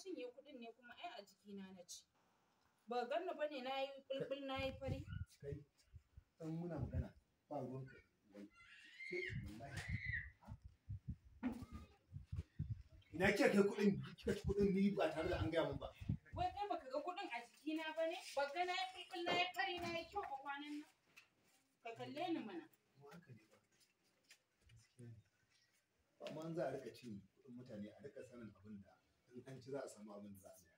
cinye kuɗin ne kuma ai a jikina na ci. Ba ganni ba ne na yi bulbul na yi fari. Kai dan muna magana ba ruwanka wai. Sai wallahi. Ina kika kai kuɗin, kika ci kuɗin ni ba tare da an gaya min ba. Wai kai baka ga kuɗin a jikina ba ne? Ba ga na yi bulbul na yi fari na yi kyau a kwanan nan? Ka kalle ni mana. Mu haka ne ba. Gaskiya ne. Amma an za a rika cin kuɗin mutane a rika sanin abin da in an ci za a samu abin da za a saya.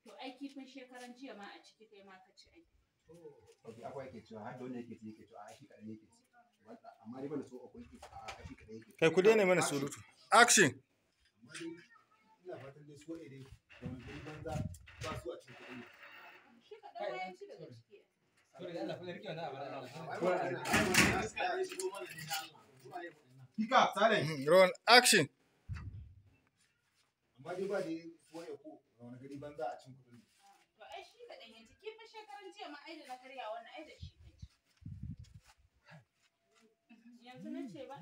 To ai kifin shekaran jiya ma a ciki kai ma ka ci ai. Ok, akwai yake cewa har da wanda yake ci yake cewa a shi kaɗan yake ci. Amma dai bana so akwai yake a shi kaɗan yake ci. Kai ku daina mana surutu. Action. Amma dai ina fatan dai su dai da wani gari banza ba su a cikin kuɗin nan. Shi kaɗan ma ya ci daga ciki. Pick up, silent. Roll action. Amma dai ba dai su waye ko da wani gari banza a cikin kuɗin nan. To ai shi kaɗan ya ci kifin shekaran jiya ma ai da na karya wannan ai da shi ka ci. Yanzu na ce ba?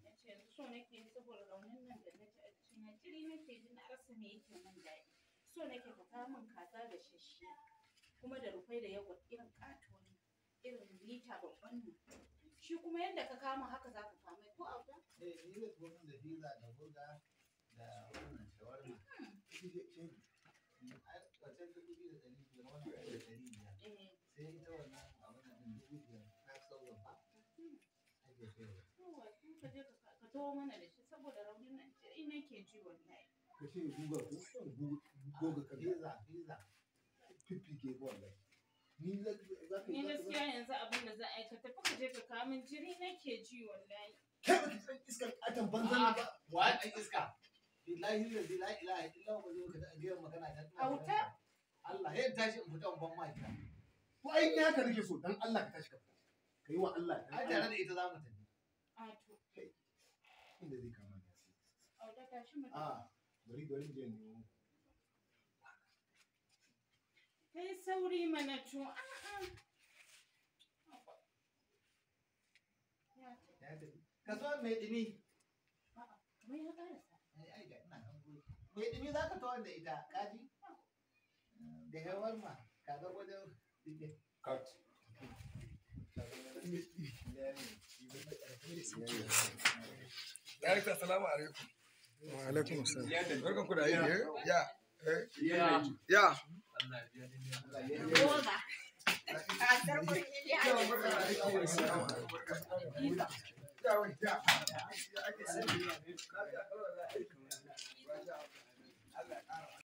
Na ce yanzu so nake yi saboda raunin nan da na ji a jikina jiri nake ji na rasa me yake min daɗi. So nake ka kawo min kaza da shashi kuma da rufai da yagwat irin ƙatuwan nan irin lita babban nan. Shi kuma yadda ka kama haka za ka kama ko auta? Eh, ni zai tuwo min da pizza da burger da wannan shawarma. Ai, wancan 2,500, wannan ai da 500. Eh. Sai ita wannan abun nan ɗin 5,000, 5,000 ba? Ake sayarwa. Yawwa, sai ka je ka taho mana da shi saboda raunin nan jiri nake ji wallahi. Ka ce guga ko goga ka Pizza, pizza. fiffike ko wallahi. Ni za ka Ni yi gaskiya yanzu abin da za a yi ka tafi ka je ka kawo min jiri nake ji wallahi. Kai baki san iskar ƙaton banzan nan ba. Wa ɗan iska? Billahi lazi la ilaha illa huwa ba zai ka gaya magana ta ina Auta? Allah, sai in tashi in fita in ban ma gida. To ai ni haka nake so dan Allah ka tashi ka fita. Ka yi wa Allah dan Ai tare Allah da ita za mu tafi. A to, inda zai kama ni. auta tashi mu tafi. A bari bari je nemo. Kai sauri mana to a'a. Ya tafi. Ya tafi. Kasuwan mai ɗumi. A'a, kamar ya ƙarasa. Ai, ai, ga ina hango shi. Mai ɗumi za ka tawar da ita, kaji? Da shawarma, kaga wajen Cut. Director, assalamu alaikum. Wa alaikum assalam. Barkan ku da aiki. Eh? Ya. Eh? Ya. Goga. Kasar kurmi Ya, barkan da aiki. Ya, wai, ya. Ya, ake aiki.